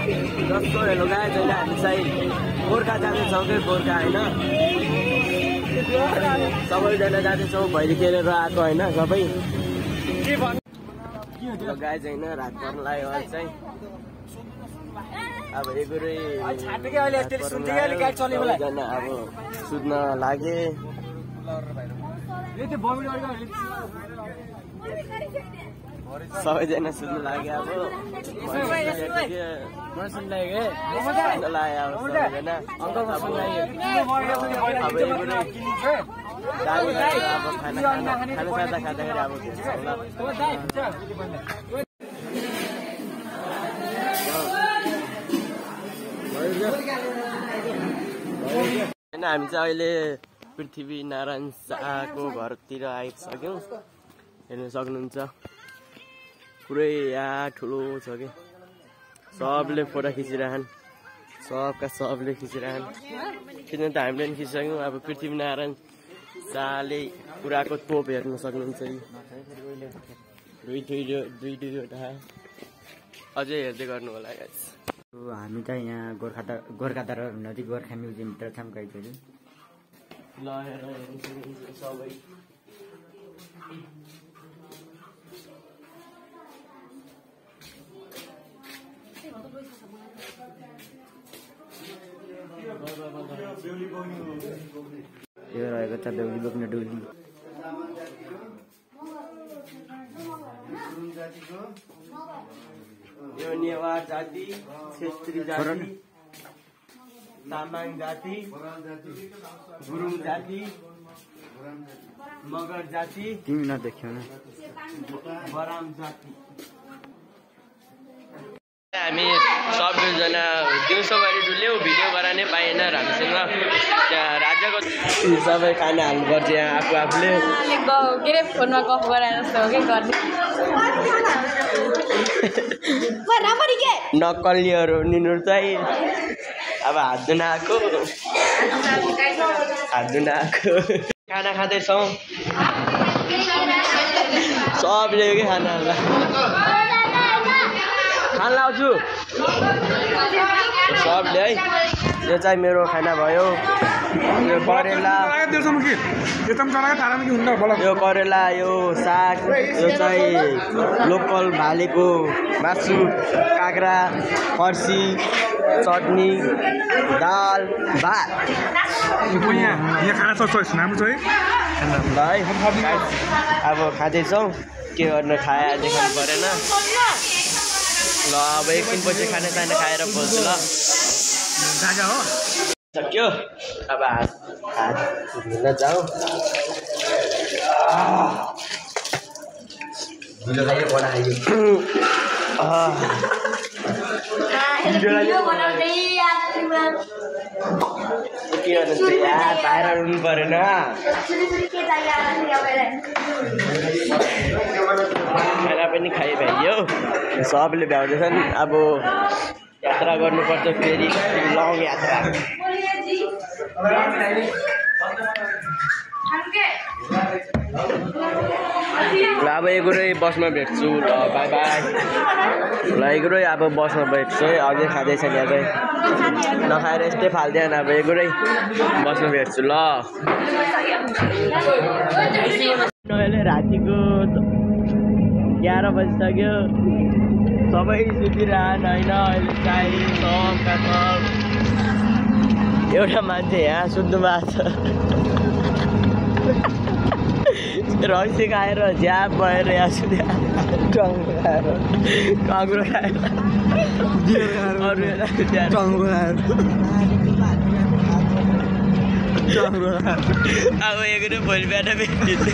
जस्तो hello guys होइन हामी चाहिँ गोर्खा जाँदैछौँ कि गोर्खा होइन सबैजना जाँदैछौँ भैली खेलेर आएको होइन सबै गाइस होइन रात पर्न लाग्यो अहिले चाहिँ अब एगुरै सबैजना अब सुत्न लागे सबैजना सुत्नु लाग्यो अब खाँदाखेरि अब हामी चाहिँ अहिले पृथ्वी नारायण शाहको घरतिर आइसक्यौँ हेर्न सक्नुहुन्छ पुरै यहाँ ठुलो छ कि सबले फोटो खिचिरहन् सबले खिचिरहन् किन त हामीले पनि खिचिसक्यौँ अब पृथ्वी नारायण शाहले कुराको तोप हेर्न सक्नुहुन्छ दुईवटा अझै हेर्दै गर्नु होला गाइस हामी त यहाँ गोर्खाटार नजिक गोर्खा म्युजियमतिर छौँ गाइजहरू ल हेर्नु सबै यो रहेको छ बेहुली बोक्ने डोली यो नेवार जाति क्षेत्री जाति तामाङ जाति गुरुङ जाति मगर जाति तिमी नदेख्यौ न बराम जाति हामी सबैजना दिउँसोभरि डुल्यौँ भिडियो गराउनै पाएन हामीसँग त्यहाँ राजाको सबै खाना हाल्नुपर्छ यहाँ आफूले के अरे फोनमा गफ गराएर जस्तो हो कि गर्ने नक्कलीहरू निनीहरू चाहिँ अब हात धुन आएको खाना खाँदैछौँ सबले के खाना लाउँछु सबले है यो चाहिँ मेरो खाना भयो यो करेला यो करेला यो साग यो चाहिँ लोकल भालेको मासु काँक्रा फर्सी चटनी दाल भात अब खाँदैछौँ के गर्नु खाए देखाउनु परेन ल अब एकछिनपछि खानासाना खाएर बोल्छु ल सक्यो अब हात धुन जाऊ बाहिर रुनु परेन खाना पनि खाइभइयो सबले भ्याउँदैछन् अब यात्रा गर्नुपर्छ फेरि लङ यात्रा ल अब एगुरै बसमा भेट्छु ल बाई बाई ल एगुरै अब बसमा भेट्छु है अझै खाँदैछ यहाँ चाहिँ नखाएर यस्तै फाल्दैन अब एगुरै बसमा भेट्छु ल अहिले रातिको 11 बजिसक्यो सबै सुतिरहन् होइन अहिले चाहिँ सबका सब एउटा मान्छे यहाँ सुत्नु भएको छ रक्सी खाएर झ्याप भएर यहाँ सुत्यो टङ्गो खाएर अब एक भोलि बिहान भेटिन्छ